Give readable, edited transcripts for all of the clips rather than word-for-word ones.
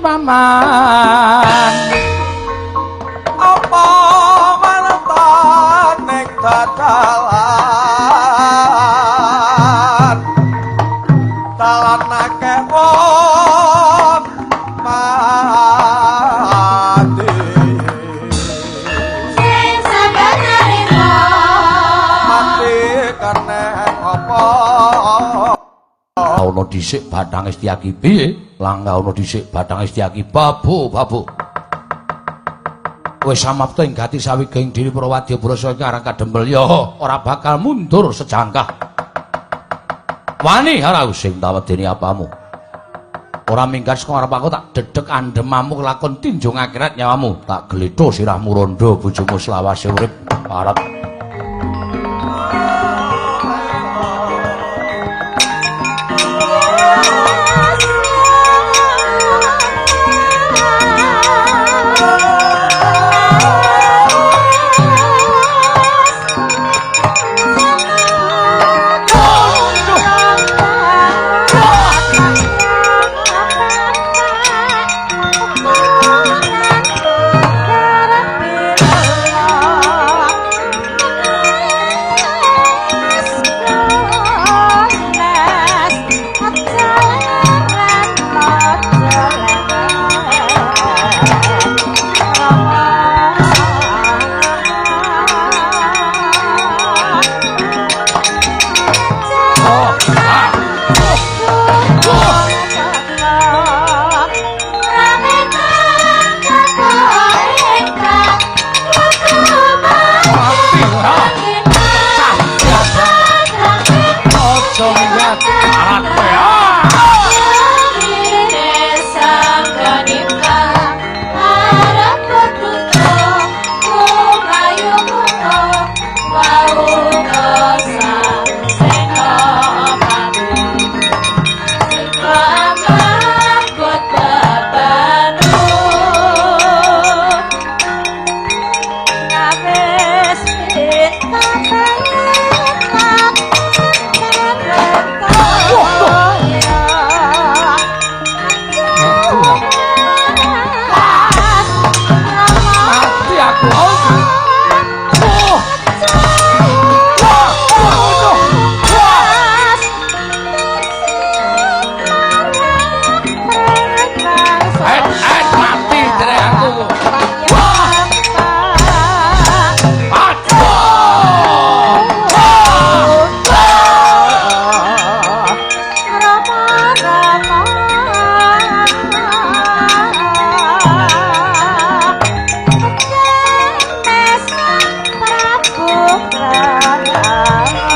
Paman. Apa mantan ning dadalan dalan akeh wong mati sing sabenere mati kene apa Ana dhisik Bathang Setyaki piye? Langga ana dhisik Bathang Setyaki babu babu. Wis samapta ing gati sawiging diri para wadya brasa iki arang kadempel ya ora bakal mundur sejangkah. Wani ora sing tawedeni apamu. Ora minggat saka arep aku tak dedeg andemamu kelakon tinjung akhirat nyawamu. Tak gletho sirahmu rondo bojomu selawase urip parat.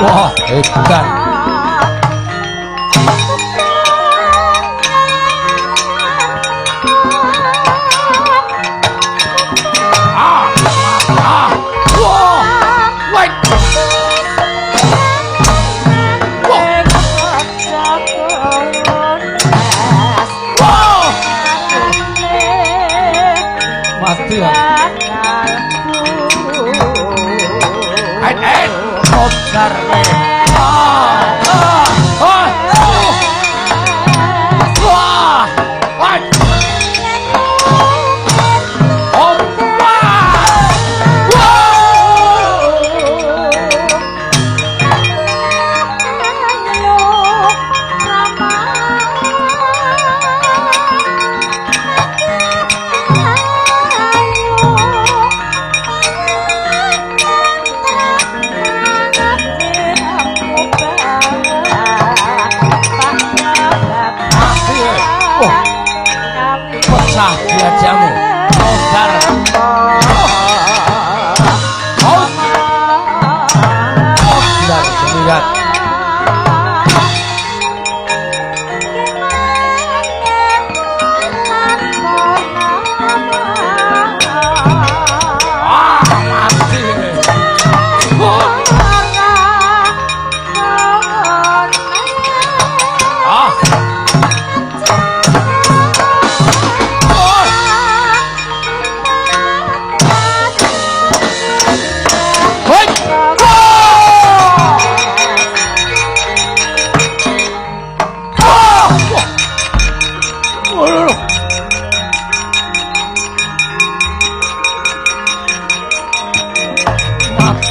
Wah, hebat. Mati ya.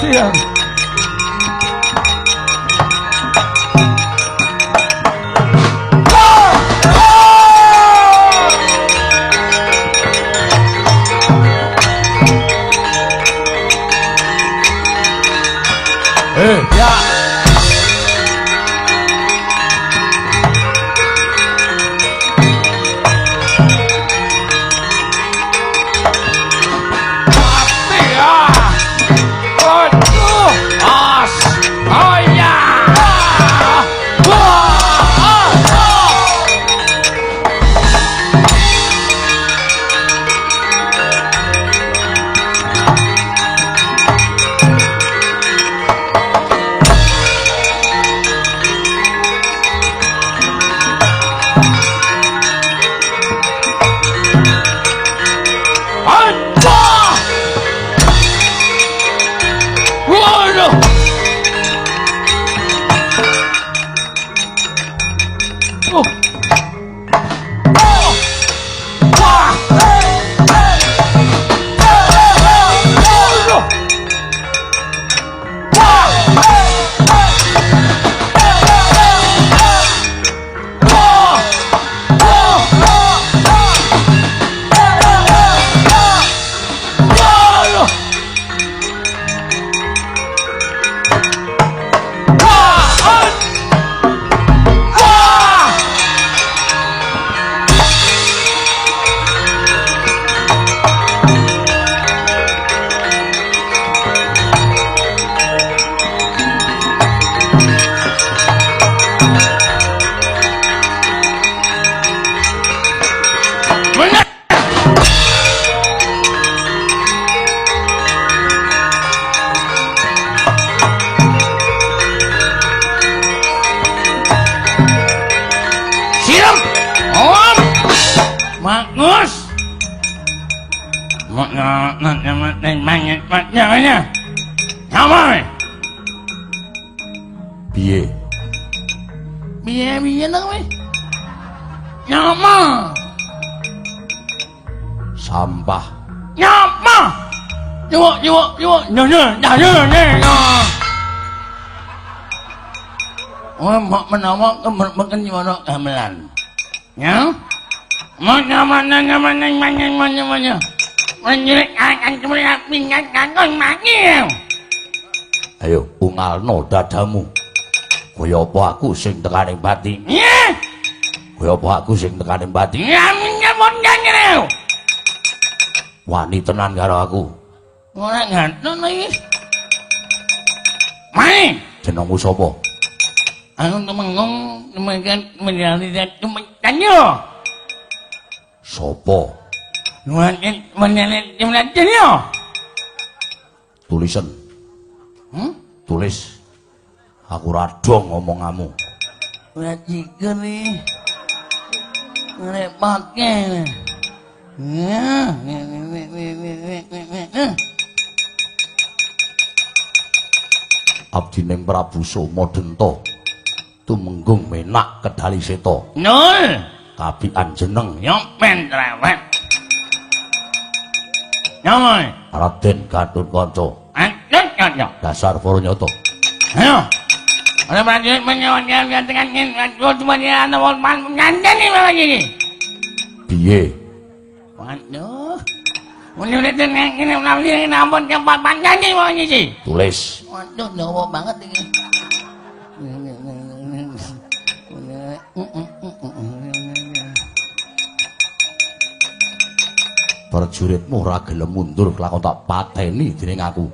Mati ya. Ya. Mati ya. Aduh. As. Oh ya. Wah. Ah. Ah. Aduh. Waduh. Oh. Oh. Wah. Waduh. Wah. Wah. Wah. Waduh. Wah. Wah. Bener. Siram. Om. Magnus. Piye? Piye-piye to kowe? Nyapa? Sampah. Nyapa? Nyuwuk nyuwuk nyuwuk nyonya nyonya nyonya. Oh, mbok menawa kemreken nyuwara gamelan. Ya? Ayo ungalno dadamu. Kaya apa aku sing tekaning pati? Kaya apa aku sing tekaning pati? Wani tenan karo aku. Ora ganteng iki. Mai, jenengmu sapa? Aku Temenggung Temenggung menjadi Temenggung. Sopo? Tulisan. Tulis. Aku radong ngomongamu. Ora jiger iki. Ngrepotke. Abdi ning Prabu Soma Denta. Tumenggung Menak Kedali Seta. Nul. Kabian jeneng Yopen Trawet. Nyaman. Raden Gatotkaca. Raden Kaca. Dasar para nyata. Ayo. Ana prajurit menyuwun gantengan iki. Piye? Waduh. Tulis. Waduh, dawa banget iki. Prajuritmu ora gelem mundur kelakon tak pateni dening aku.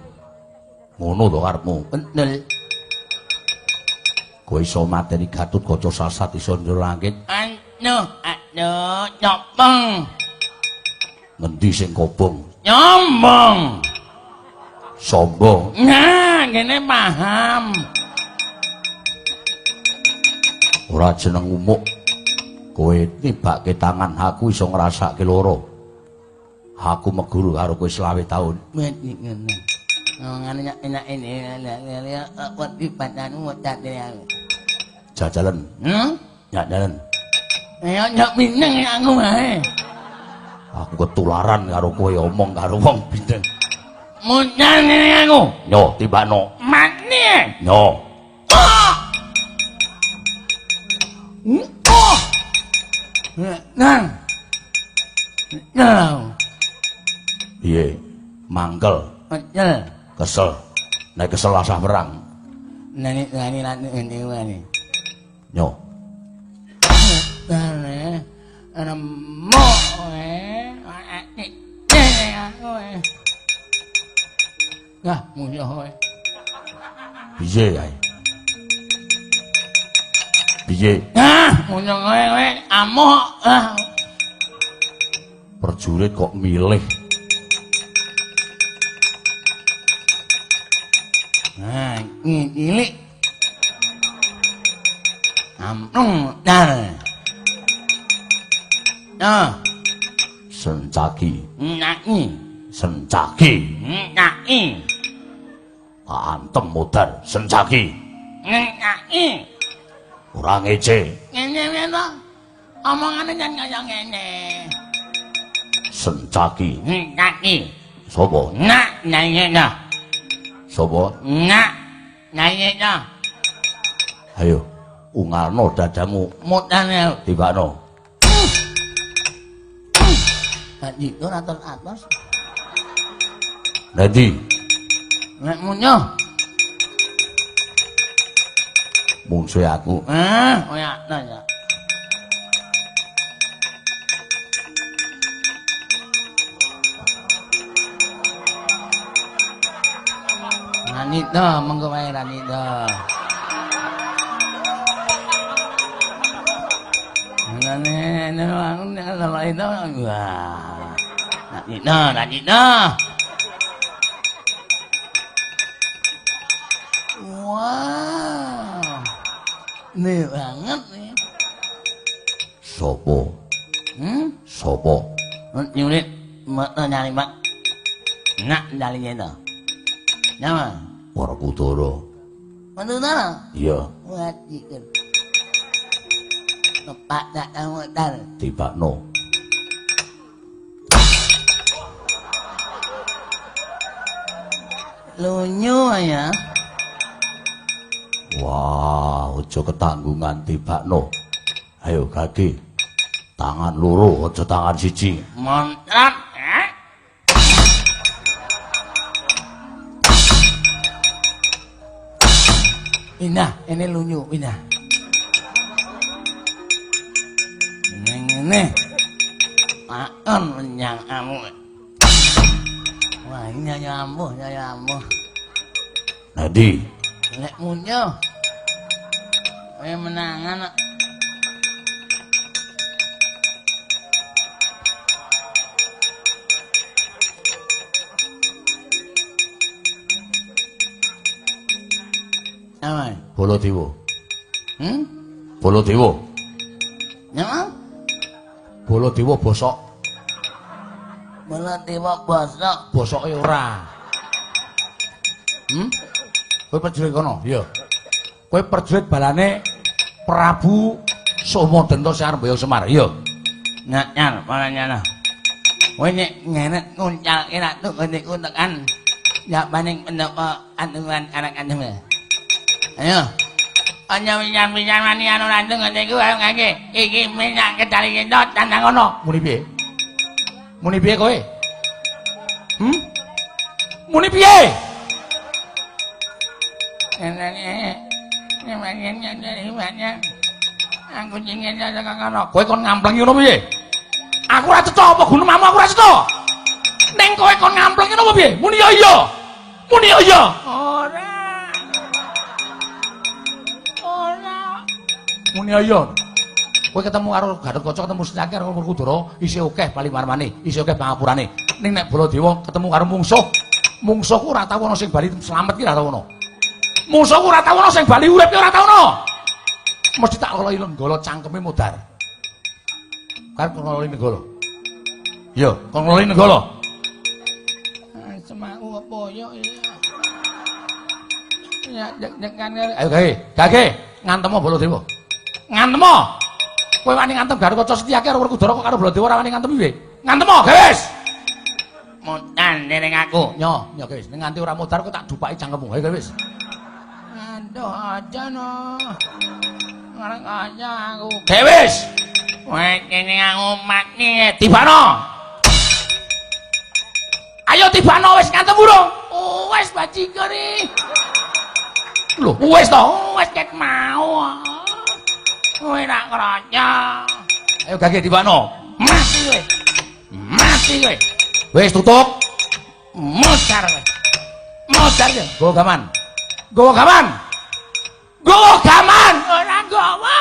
Ngono to karepmu? Bener. Kowe iso mateni Gatotkaca sasat iso njur langit. Aduh, aduh, nyopeng. Ngendi sing kobong? Nyombong. Sombong. Nah, ngene paham. Ora jeneng umuk. Kowe nibake tangan aku iso ngrasake lara. Aku meguru karo kowe 25 taun. Ngene. Jajalan. Jajalan. Ayo nyok pineng aku wae. Aku ketularan karo kowe omong karo wong pineng. Munyal ngene aku. Yo, tibakno. Mati. Yo. Oh. Nang. Nang. Piye? Mangkel. Kesel. Kesel. Nek kesel asah perang. Nani nani nani nani. Yo. Nane. Nemo. Nah, munyah kowe. Piye kae? Piye? Ah, munyah kowe kowe amuk. Ah. Prajurit kok milih. Nah, cilik. Amplung dar. Ah. Sencaki. Naki. Sencaki. Naki. Antem modar sencaki. Naki. Ora ngece. Ngene to. Omongane jan kaya ngene. Sencaki. Naki. Sopo? Nak nyanyi ta. Sopo? Nak nyanyi ta. Ayo, ungalno dadamu. Mutane tibakno. Itu atos-atos. Nanti. Nek munyuh. Mungsuhe aku. Ah, oya ya. Ranita, mengko wae Ranita. Ngene aku nek itu wah. Ranita, Ranita. Wow. Nih banget nih. Sopo? Sopo? Nyulit mata nyari mak. Nak nyari itu. Nama? Werkudara. Werkudara? Iya. Wajikun. Tepak tak mutar. Tibakno. Lunyu ya. Wah, aja ketanggungan tibakno. Ayo gage. Tangan loro, aja tangan siji. Montrat. Inah, ini lunyu, inah. Ngene. Makan menyang amu. Wah, ini nyanyi ampuh, nyanyi ampuh. Nadi. Lek munyuh. Kowe menangan. Apa? Baladewa. Baladewa. Nyapa? Baladewa bosok. Baladewa bosok. Bosoke ora. Kowe prajurit kono? Iya. Kowe prajurit balane Prabu Somadenta sing arep mbaya Semar. Iya. Nyar, ora nyana. Kowe nek ngene nguncalke ratu ngene tekan yapaning penapa antungan anak-anak. Ayo. Anya wiyan-wiyan wani anu randung ngene iku ayo ngangge. Iki minyak kedali kita tandang ngono. Muni piye? Muni piye kowe? Muni piye? Aku jengkel karo kowe kon ngamplengi ngono piye? Aku ora cetha apa gunemamu aku ora cetha. Ning kowe kon ngamplengi ngono piye? Muni ya iya. Muni ya iya. Ora. Ora. Muni ya iya. Kowe ketemu karo Gatotkaca, ketemu Setyaki karo Werkudara, isih akeh palimarmane, isih akeh pangapurane. Ning nek Baladewa ketemu karo mungsuh, mungsuhku ora tau ana sing bali slamet ki ora tau ana. Mungsuhku ora tau ana sing bali urip ki ora tau ana. Mesti tak loloi lenggala cangkeme modar. Karep ngloloi nenggala. Iya, kon ngloloi nenggala. Semaku apa ya Ya deg-degan. Ayo gawe, gawe ngantemo Baladewa. Ngantemo. Kowe wani ngantem Gatotkaca Setyaki karo Werkudara kok karo Baladewa ora wani ngantem piye? Ngantemo, guys. Mutan Tenan ning aku. Nyo, nyo wis ning nganti ora modar kok tak dupaki cangkemmu. Ayo wis. Aduh aja no. Ngarep aja aku. Oke wis. Kowe kene aku mati. Tibano. Ayo tibano wis ngantem urung? Oh, wis bajingan iki. Lho, wis to? Wis ket mau. Kowe rak kroco. Ayo gage tibano. Mati kowe. Mati kowe. Wis tutup. Modar kowe. Modar kowe. Gowo gaman. Gowo gaman. Gowo gaman. Ora gowo.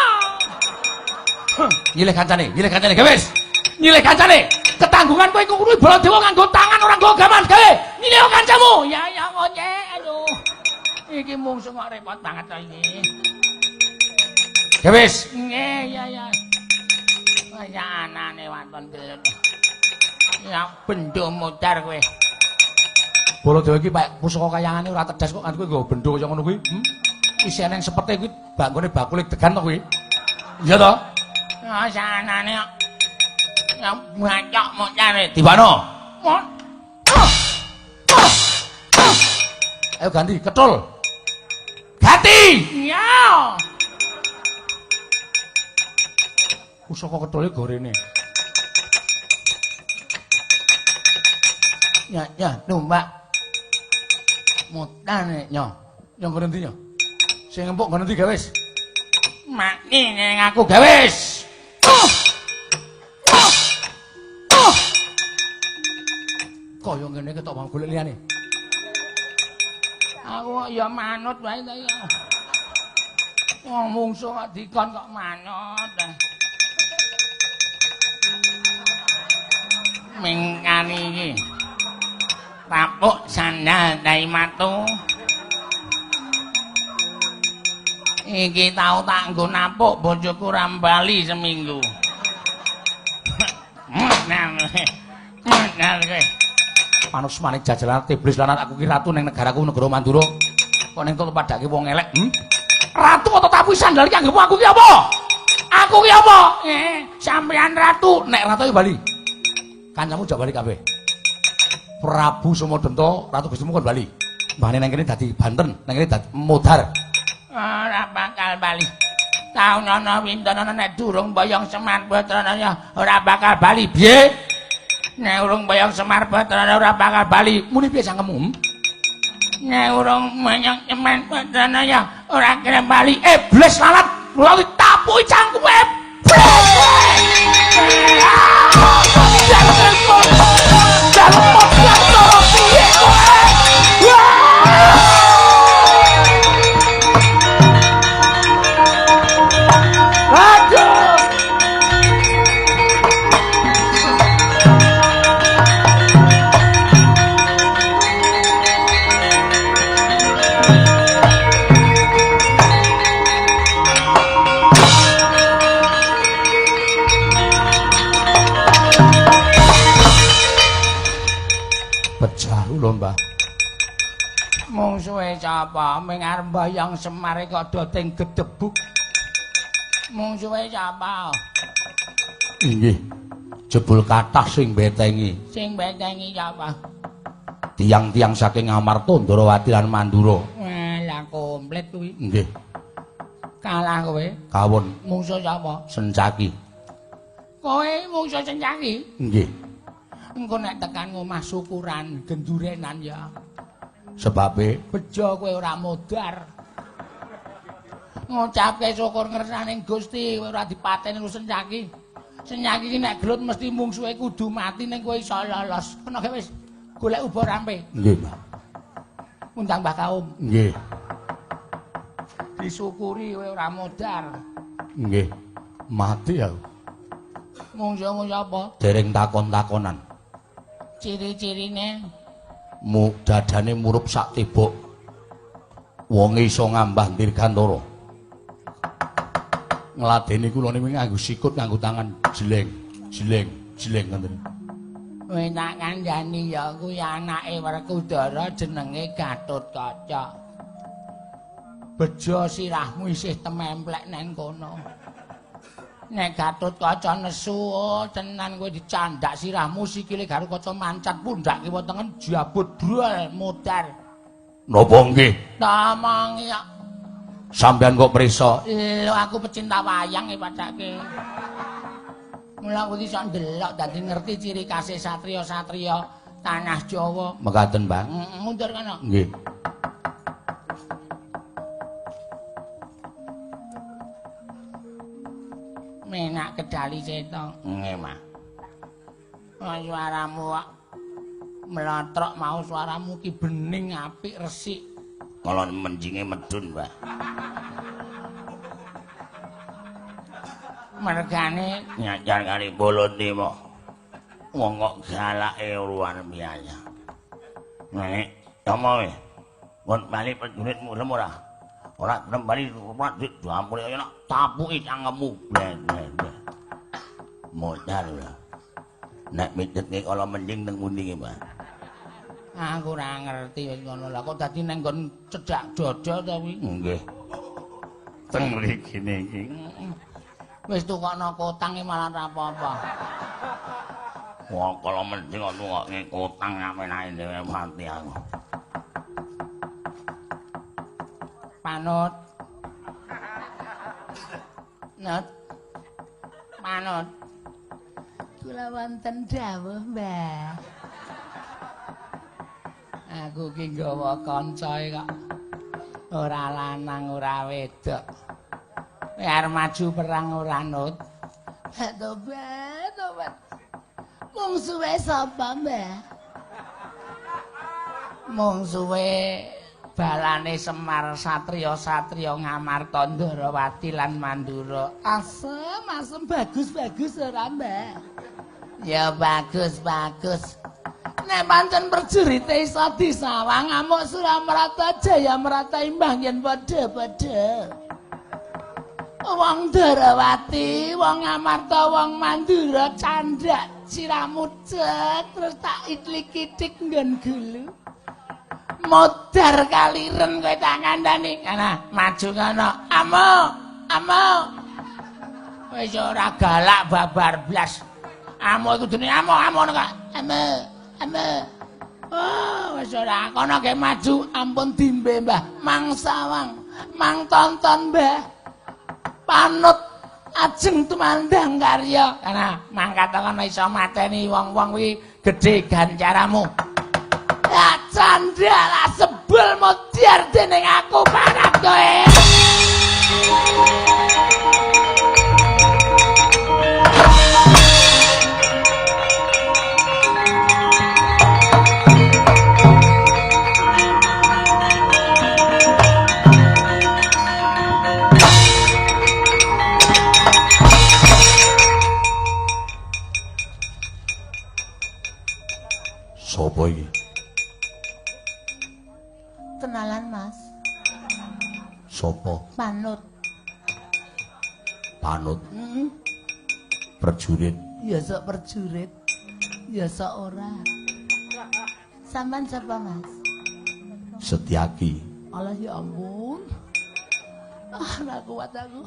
Nyilih kancane, nyilih kancane, gawe wis. Nyilih kancane. Ketanggungan kowe kuwi Baladewa nganggo tangan ora nggo gaman, gawe. Nyilih kancamu. Ya ya ngocek aduh. Iki mungsuh kok repot banget to iki. Gawe wis. Nggih, ya ya. Kaya anane waton gelut. Ya bendo modar kowe. Baladewa iki pak pusaka kayangane ora tedas kok nganti kowe nggo bendo kaya ngono kuwi. Isih eneng sepete kuwi banggone bakule degan to kuwi. Iya to? Ya sanane kok. Ya bacok modare. Tibano. Ayo ganti, ketul. Ganti. Iya. Pusaka ketule gorene. Ya ya tumbak. Mutane nyo. Nyo nggon endi nyo? Sing empuk nggon endi gawe wis? Mati ning aku gawe wis. Kaya ngene ketok mau golek liyane. Aku ya manut wae ta ya. Wong mungsuh kok dikon kok manut. Mingkani iki. Tapuk sandal daimatu. Iki tau tak nggo napuk bojoku ra bali seminggu. Menang kowe. Panus manik jajalan iblis lan aku ki ratu ning negaraku negara Mandura. Kok ning padake wong elek, Ratu kok tapuki sandal iki anggepmu aku ki apa? Aku ki apa? Sampean ratu. Nek ratu ya bali. Kancamu jak bali kabeh. Prabu Somadenta, Ratu Gustimu kon bali. Mbane nang kene dadi Banten, nang kene dadi modar. Ora bakal bali. Taun ana winten nek durung boyong Semar Batrana ora bakal bali. Piye? Nek urung boyong Semar Batrana ora bakal bali. Muni piye cangkemmu? Nek urung boyong Semar Batrana ya ora kira bali. Iblis lalat, lalu ditapuki cangkemmu. Lho, Mbah. Mungsuhe sapa? Ming arep mbayang Semar kok doting gedebuk. Mungsuhe sapa? Inggih. Jebul kathah sing betengi. Sing betengi sapa? Tiang-tiang saking Amarta, Ndrawati lan Mandura. Lah komplit kuwi. Nggih. Kalah kowe. Kawon. Mungsuh sapa? Sencaki. Kowe mungsuh Sencaki? Nggih. Engko nek tekan omah syukuran gendurenan ya. Sebabe bejo kowe ora modar. Ngucapke syukur ngersane Gusti kowe ora dipateni karo Sencaki. Sencaki iki nek gelut mesti mungsuhe kudu mati ning kowe iso lolos. Kono wis golek uba rampe. Nggih, Mbah. Undang Mbah Kaum. Nggih. Disyukuri kowe ora modar. Nggih. Mati aku. Mungsuhmu sapa? Dereng takon-takonan. Ciri-cirine mu dadane murup sak tibuk. Wonge iso ngambah dirgantara. Ngladeni kula niku nganggo sikut, nganggo tangan jeleng, jeleng, jeleng ngoten. Kowe tak kandhani ya kuwi anake Werkudara jenenge Gatotkaca. Bejo sirahmu isih tememplek nang kono. Nek Gatotkaca nesu, oh, tenan kowe dicandak sirahmu, sikile Gatotkaca mancat pundak kiwa tengen jabut brol mudar. Napa nggih? Tamangi ya. Sampeyan kok prisa? Lho aku pecinta wayang e padake. Mula aku iso ndelok dadi ngerti ciri khase satriya-satriya tanah Jawa. Mekaten, Bang. Mundur kono. Nggih. Menak kedali cetha. Nggih, Mas. Oh, suaramu kok mlotrok mau suaramu ki bening apik resik. Kala menjinge medun, Mbah. Mergane nyajar kali Baladewa. Wong kok galake luar biasa. Nek apa weh? Kon bali prajuritmu gelem ora? Ora gelem bali prajurit diampuni kaya nak tapuki cangkemmu. Bleh. Modal lho. Nek mijetke kala mending teng pundi ki, Pak? Aku ora ngerti wis ngono lah kok dadi nang nggon cedhak dodo to kuwi. Nggih. Teng mriki niki. Wis tukokno kotang malah ora apa-apa. Wah, kala mending kok tukokke kotang ngamenake dhewe mati aku. Panut. Nut. Panut. Kula wonten dawuh, Mbah. Aku ki nggawa kancae kok ora lanang ora wedok. Kowe arep maju perang ora, Nut? Tobat, tobat. Mungsuhe sapa, Mbah? Mungsuhe balane Semar satriya-satriya Ngamarta Ndarawati lan Mandura. Asem, asem bagus-bagus ora, Mbah? Ya bagus-bagus. Nek pancen prajurite iso disawang amuk Suramrata Jayamrata imbang yen padha-padha. Wong Ndarawati, wong Ngamarta, wong Mandura candhak sirahmu cek terus tak itlik-itik nggon gulu. Modar kaliren kowe tak kandhani. Ana maju kono. Amuk, amuk. Wis ora galak babar blas. Amuk kudune amuk, amuk ngono kok. Amuk, amuk. Oh, wis ora kono ge maju, ampun dimbe, Mbah. Mang sawang, mang tonton, Mbah. Panut ajeng tumandang karya. Kana mangkat kono iso mateni wong-wong kuwi gedhe gancaramu. Ya candha lah sebel modiar dening aku panat kowe. Sopo iki? Kenalan, Mas. Sopo? Panut. Panut? Prajurit? Ya sok prajurit. Ya sok ora. Sampean sapa, Mas? Setyaki. Allah ya ampun. Ah, ora kuat aku.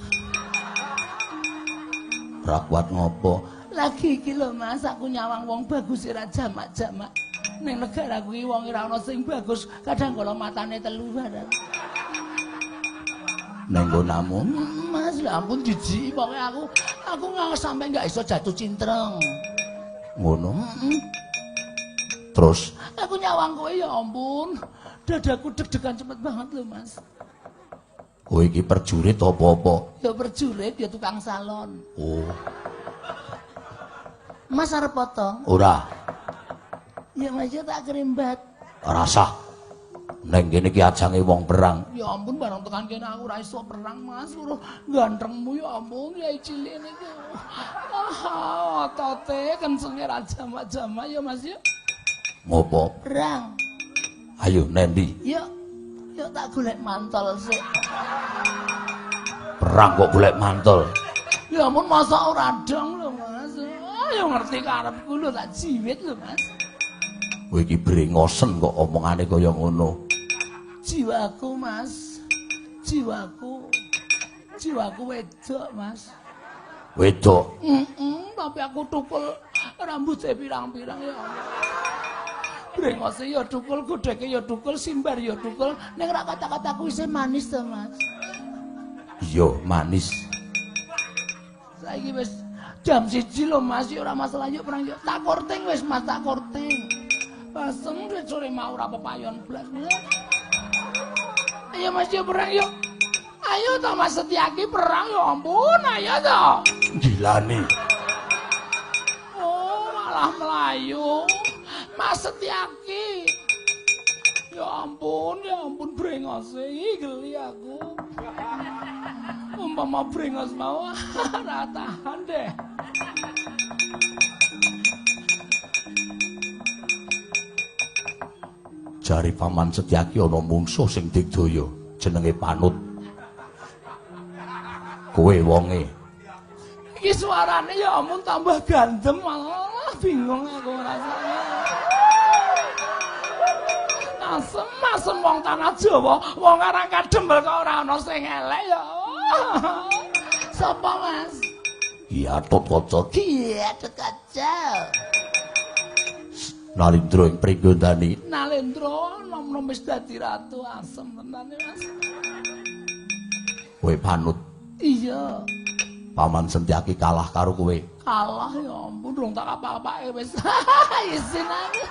Ora kuat ngopo? Lagi iki lho, Mas, aku nyawang wong bagus ora jamak-jamak. Ning negara kuwi wong ora ana sing bagus, kadang kala matane telu barang. Nang nggonamu, Mas, ya ampun jijik pokoke aku nggak sampe nggak iso jatuh cintreng. Ngono. Terus aku nyawang kowe ya ampun. Dadaku deg-degan cepet banget lho, Mas. Kowe iki prajurit apa-apa? Ya prajurit, ya tukang salon. Oh. Mas arep potong? Ora. Ya Mas ya tak kerimbat. Rasah. Neng kene iki ajange wong perang. Ya ampun barang tekan kene aku ora iso perang, Mas. Lho gantengmu ya ampun ya cilik niku. Ah, otote kencenge ra jamak-jamak ya Mas ya. Ngopo? Perang. Ayo nendi? Yuk. Yuk tak golek mantol sik. Perang kok golek mantol? Ya ampun masa ora dong lho Mas. Ayo ngerti karepku lho tak jiwit lho Mas. Kowe iki brengosen kok omongane kaya ngono. Jiwaku Mas. Jiwaku. Jiwaku wedok Mas. Wedok. Tapi aku tukul rambute pirang-pirang ya Allah. Brengose ya tukul, godheke ya tukul, simbar ya tukul, ning ora kata-kataku isih manis to, Mas. Iya, manis. Saiki wis jam 1 lho, Mas, ya ora masalah yuk perang yuk. Tak korting wis, Mas, tak korting. Pasem wis sore mau ora pepayon blas. Ayo Mas yuk perang yuk. Ayo to Mas Setyaki perang ya ampun, ayo to. Gilani. Oh, malah melayu. Mas Setyaki. Ya ampun brengose iki geli aku. Umpama brengos mau ora tahan deh. Jari Paman Setyaki ana mungsuh sing digdaya jenenge Panut. Kowe wonge. Iki suarane ya ampun tambah gandem malah bingung aku rasane. Asem asem wong tanah Jawa, wong Karang Kadempel kok ora ana sing elek ya. Sapa Mas? Ki Gatotkaca. Ki Gatotkaca. Nalindra ing Pringgondani. Nalindra nom-nom wis dadi ratu asem tenan ya Mas. Kowe Panut. Iya. Paman Setyaki kalah karo kowe. Kalah ya ampun durung tak apa-apake wis. Isin aku.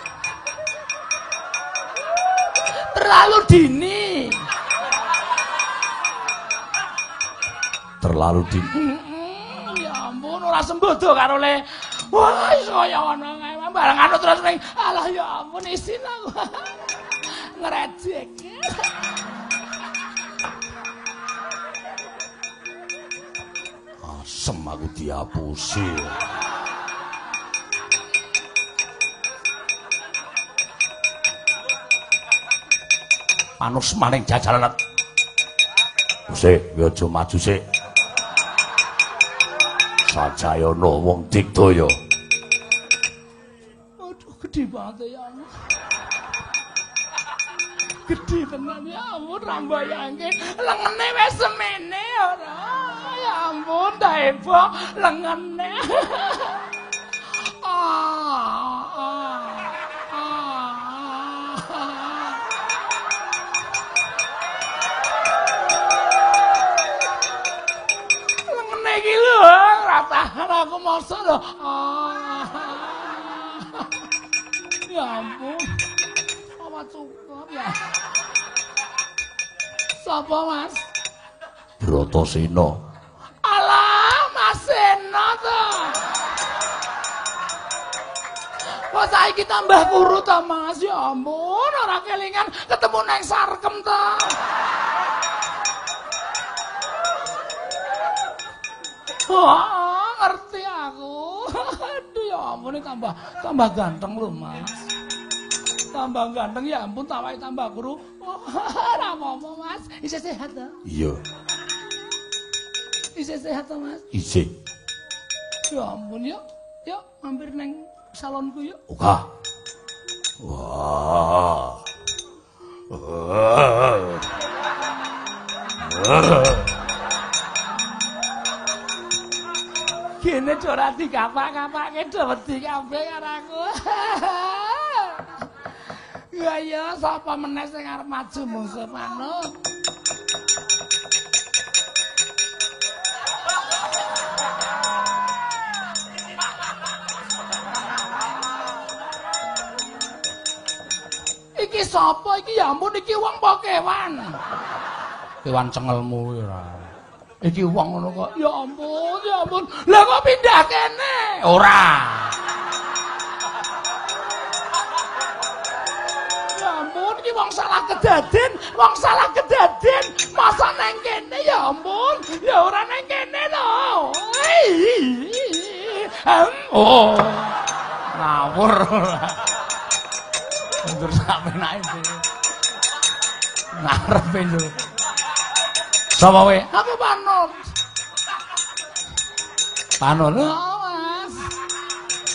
Terlalu dini. Terlalu dini. Ya ampun ora sembodo karo le. Wah, iso kaya ngono kae. Bareng anu terus ning alah ya ampun isin aku. Ngrejek. Asem aku diapusi. Panus maning jajalan. Sik, kowe aja maju sik. Sajayana wong digdaya. Aduh, gedhe banget ya Allah. Gedhe tenan ya ampun, ra mbayangke. Lengene wis semene ora. Ya ampun, daebo lengene. Lengene iki lho, ora tahan aku mosok lho. Ya ampun. Apa cukup ya? Sapa Mas? Bratasena. Alah, Mas Sena to. Kok saiki tambah kuru to, Mas? Ya ampun, ora kelingan ketemu nang Sarkem to. Wah, ngerti aku. Aduh ya ampun, tambah ganteng lho, Mas. Tambah ganteng ya ampun, tawake tambah kuru. Ora apa-apa, Mas. Isih sehat to? Iya. Isih sehat to, Mas? Isih. Ya ampun, yuk. Yuk, mampir neng salonku yuk. Oka. Wah. Gene ora dikapak-kapake do wedi kabeh karo aku. Ya ya, sapa meneh sing arep maju mungsuh Panut? Iki sapa iki ya ampun iki wong apa kewan? Kewan cengelmu ora. Iki wong ngono kok. Ya ampun, ya ampun. Lah kok pindah kene? Ora. Ya ampun, iki wong salah kedaden, wong salah kedaden. Masa neng kene ya ampun. Ya ora neng kene to. Oh. Ngawur. Mundur sak penake dhewe. Ngarepe lho. Sapa kowe? Aku Panut. Panut. Oh, Mas.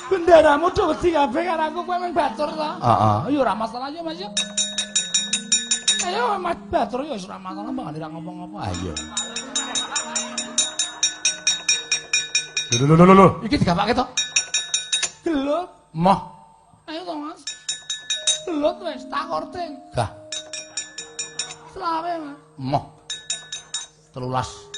Benderamu do wedi kabeh karo aku, kowe mung batur to? Heeh. Ya ora masalah ya, Mas ya. Ayo Mas batur ya wis ora masalah, mbak ora ngopo-ngopo. Ayo. Lho lho lho lho, iki digapake to? Gelut. Moh. Ayo to, Mas. Gelut wis tak korting. Gah. Selawe, Mas. Moh. 13.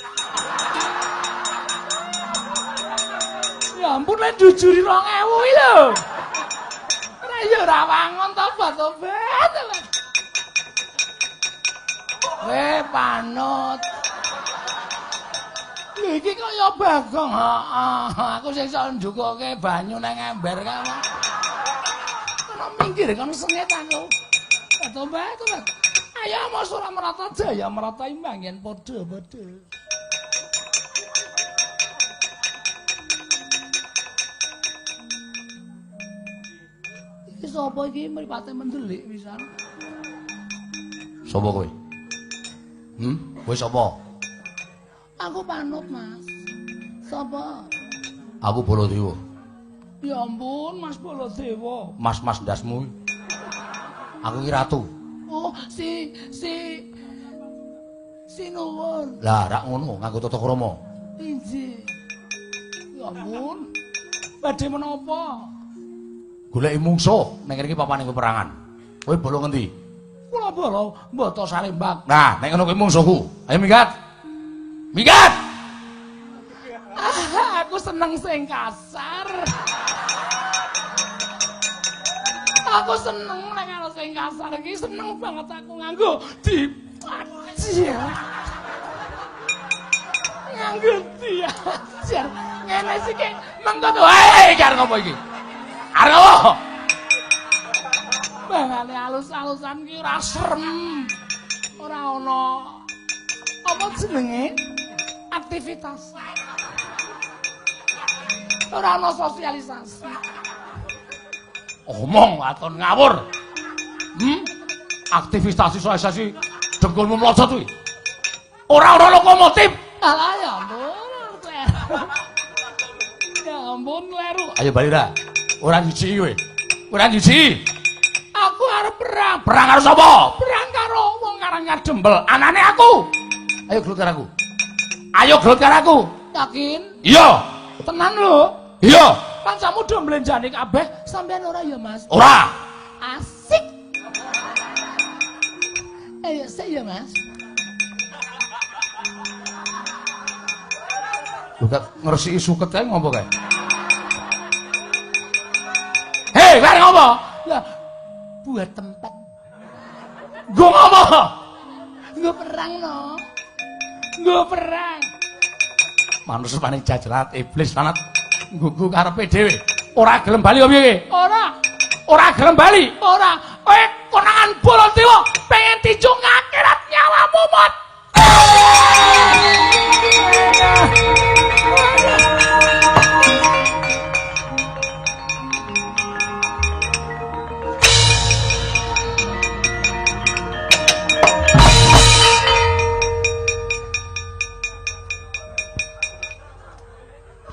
Ya ampun lek jujuri 2000 iki lho. Ora ya ora wangun tobat-tobat. Weh panut. Lho iki kaya Bagong. Heeh, aku sing iso njukoke banyu nang ember kae. Kono minggir kono sengit aku. Tobat, tobat. Ayo mas ora merata jaya merata imbang yen padha-padha. Iki sapa iki mripate mendelik pisan. Sapa kowe? Kowe sapa? Aku panut, Mas. Sapa? Aku Baladewa. Ya ampun, Mas Baladewa. Mas-mas ndasmu. Aku ki ratu. Oh, si sinuwun. Lah, rak ngono nganggo tata krama. Injih. Ya ampun. Badhe menapa? Goleki mungsuh ning kene iki papane peperangan. Kowe bala ngendi? Kula bala Mbata Sarimbak. Nah, nek ngono kowe mungsuhku. Ayo minggat. Minggat. Ah, aku seneng sing kasar. Aku seneng nek karo sing kasar iki seneng banget aku nganggo dipajar. Nganggo diajar. Ngene siki mengko to. Hei, iki arep ngopo iki? Arep ngopo? Bangane alus-alusan ki ora serem. Ora ana apa jenenge? Aktivitas. Ora ana sosialisasi. Omong waton ngawur. Aktivitas sosialisasi dengkulmu mlocot kuwi. Ora ana lokomotif. Alah ya ampun, kleru. Ya ampun kleru. Ayo bali ra. Ora nyuci kowe. Ora nyuci. Aku arep perang. Perang karo sapa? Perang karo wong Karang Kadempel. Anane aku. Ayo gelut karo aku. Ayo gelut karo aku. Yakin? Iya. Tenan lho. Iya. Kancamu do mblenjani kabeh, sampean ora ya, Mas? Ora. Asik. Ayo sik ya, Mas. Lho gak ngresiki suket kae ngopo kae? Hei, kowe ngopo? Lah, buat tempat. Nggo ngopo? Nggo perang no. Nggo perang. Manusa paning jajalat iblis lanat nggugu karepe dhewe. Ora gelem bali apa piye? Ora. Ora gelem bali. Ora. Kowe konangan Baladewa pengen dijung akhirat nyawamu mot.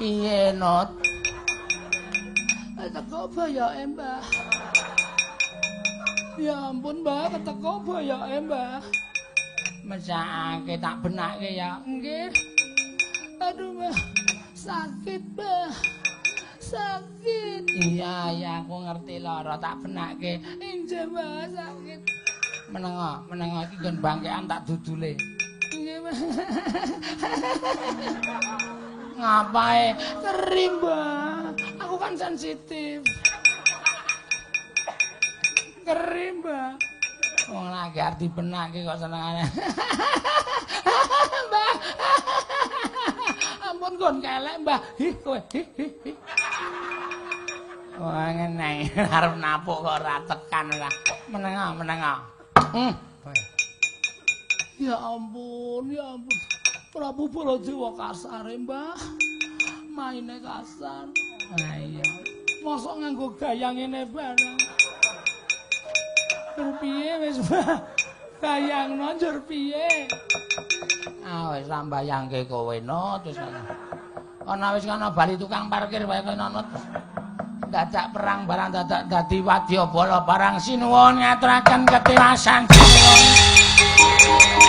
Piye, Not? Keteko boyoke, Mbah. Ya ampun, Mbah, keteko boyoke, Mbah. Mesakake tak benake ya. Nggih. Aduh, Mbah. Sakit, Mbah. Sakit. Iya, iya, aku ngerti lara, tak benake. Injih, Mbah, sakit. Menengo, menengo iki nggon bangkean tak dudule. Nggih, Mbah. Ngapae? Keri, Mbah. Aku kan sensitif. Keri, Mbah. Wong lagi arep dibenake kok senengane. Mbah. Ampun nggon kelek, Mbah. Hi kowe, hi hi hi. Wah ngene arep napuk kok ora tekan ora. Menengo, menengo. Ya ampun, ya ampun. Prabu Baladewa kasare, Mbah. Maine kasar. Lah iya. Mosok nganggo gaya ngene barang. Njur piye wis, Mbah? Bayangno njur piye? Ah wis ra mbayangke kowe no terus. Ana wis kana bali tukang parkir wae kono no. Dadak perang barang dadak dadi wadyabala barang sinuwun ngaturaken ketiwasan sinuwun.